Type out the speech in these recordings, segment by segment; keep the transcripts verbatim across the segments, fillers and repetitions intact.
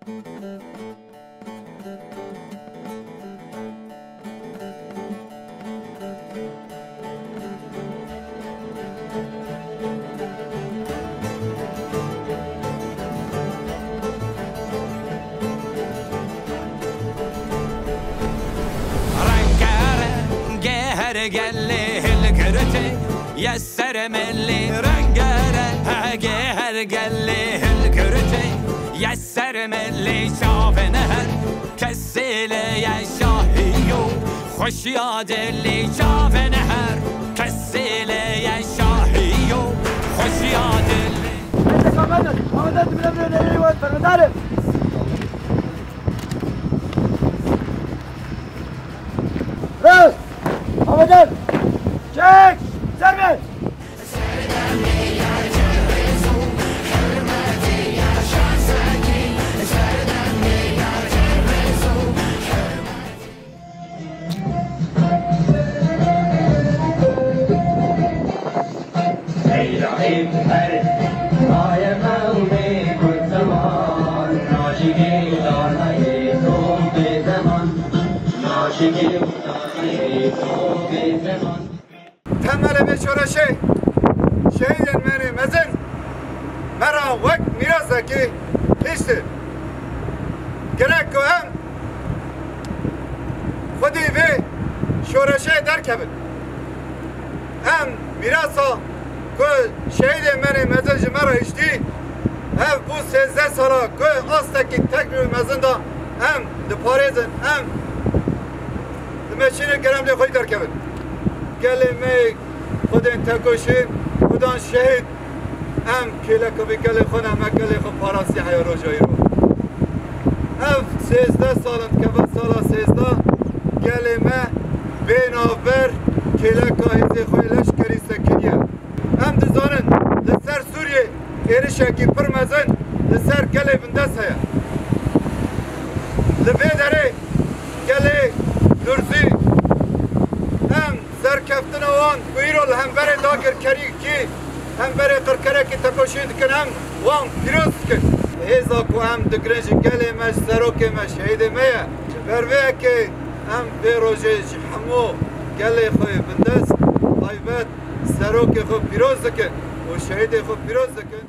Rengarengê her gelê hilgirtê, yê ser milê rengarengê her gelê hilgirtê, yê ser milê çavên her kesê lê ye şahî yo. Xweşiya dilê çavên her kesê lê ye şahî yo. Xweşiya dilê. Rast! Havadan! Çek! Serbest! Temelê vê şoreşê şehîdên me yê mezin me re wek mîrasekî hiştin. Gerek ku em xwedî vê şoreşê derkevin. Em mîrasa ku şehîdên me yê mezin ji me re hiştî, ev bû sêzdeh sala ku astekî teknîk û mezin de em diparêzin, em dimeşînin gerem lê xwedî derkevin. Gelê me yê xwedên tekoşîn û dan şehîd, em kêleka vê gelê xwe ne, me gelê xwe parastî heya roja îro. Ev sêzdeh sal in, dikeve sala sêzdeh, gelê me bê navber kêleka hêzê xwe yê leşkerî sekiniye. Em dizanin li ser Sûriyê êrişekî pir mezin li ser gelê Bindes heye. Li vê derê gelê Durzî em serkeftina wan ku îro li hemberê dagirkerî kî hemberê qirkerekî tekoşîn dikin, em wan pîroz dikin. Hêza ku em digirin ji gelê me, ji serokê me, şehîdê me ye. Ji ber vê yekê em vê rojê ji hemû gelê xwe yê bindest taybet serokê xwe pîroz dikin û şehîdê xwe pîroz dikin.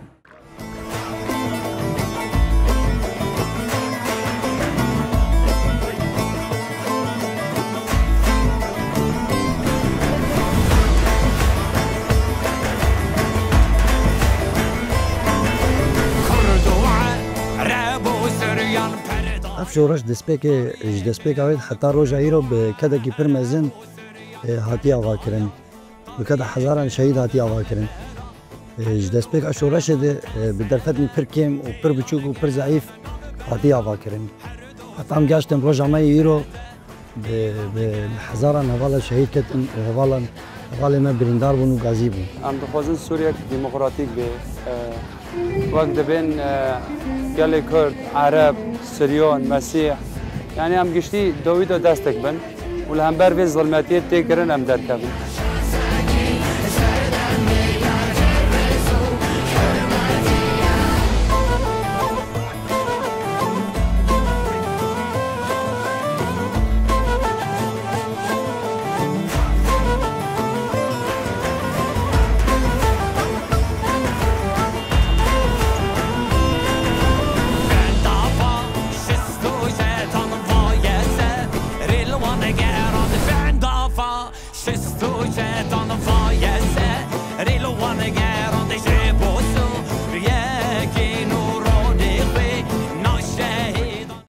Ev şoreş destpêkê, ji destpêka wê heta roja îro bi kedekî pir mezin, e, hatiye avakirin. Bi keda hezaran şehîd hatiye avakirin. E, ji destpêka şoreşê de, e, bi derfetên pir kêm û pir biçûk û pir zeîf hatiye avakirin. Heta em geştin roja me yê îro bi, bi hezaran hevala şehîd ketin û hevalan, hevalê me birîndar bûn û gazî bûn. Em dixwazin Sûriyek demokratîk be. E, wek dibên, e, gelê Kurd, Ereb, Siryon, Mesîh, yanî em giştî dawî de destek bin. Û li hember vê zilmetiyê tê kirin em derkevin.